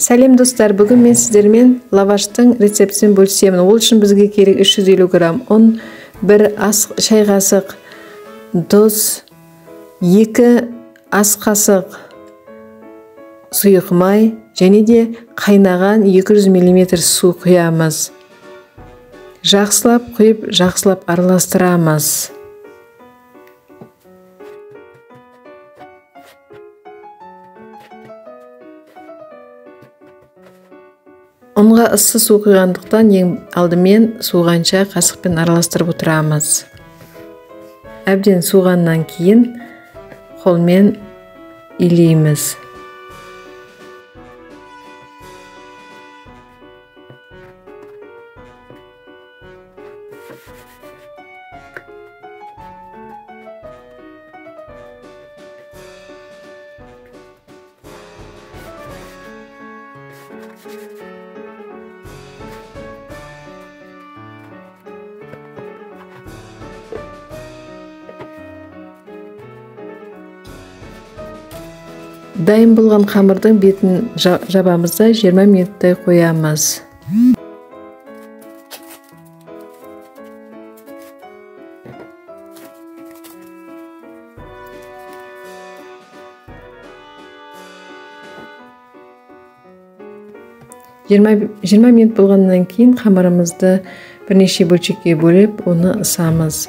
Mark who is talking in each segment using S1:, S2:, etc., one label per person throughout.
S1: Сәлем достар, бүгін мен сіздермен лаваштың рецептін бөлісемін. Ол үшін бізге керек 350 грамм ұн, 1 ас шай қасық тұз, 2 ас қасық сұйық май және де қайнаған 200 мл су құямыз. Жақсылап құйып, жақсылап араластырамыз. Ұнға ыссы су құйғандықтан ең алдымен суғанша қасықпен араластырып отырамыз. Әбден суғаннан кейін қолмен илейміз. Дайын болған қамырдың бетін жабамыз да 20 минуттай қоямыз. Жиырма минут болғаннан кейін қамырымызды бірнеше бөлшекке бөліп, оны ысамыз.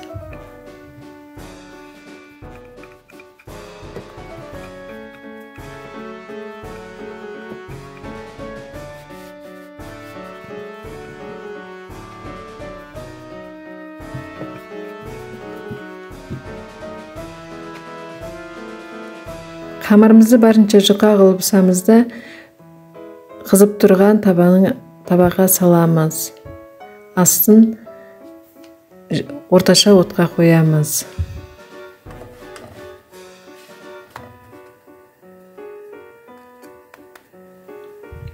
S1: Қамырымызды барынша жұқа қылып ысамыз да қызып тұрған табаға саламыз. Астын орташа отқа қоямыз.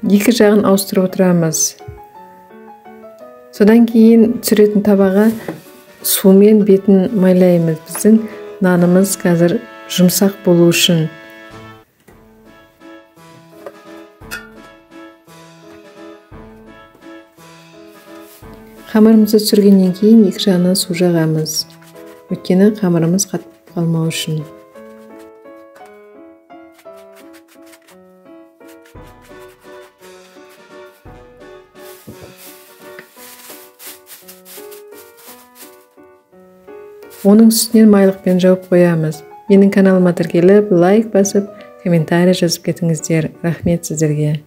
S1: Екі жағын ауыстырып отырамыз. Содан кейін түсіретін табаға сумен бетін майлаймыз. Біздің нанымыз қазір жұмсақ болу үшін. Қамырымызды түсіргеннен кейін екі жағынан су жағамыз. Өйткені қамырымыз қатып қалмау үшін. Оның үстінен майлықпен жауып қоямыз. Менің каналыма тіркеліп, лайк басып, комментарий жазып кетіңіздер. Рахмет сіздерге.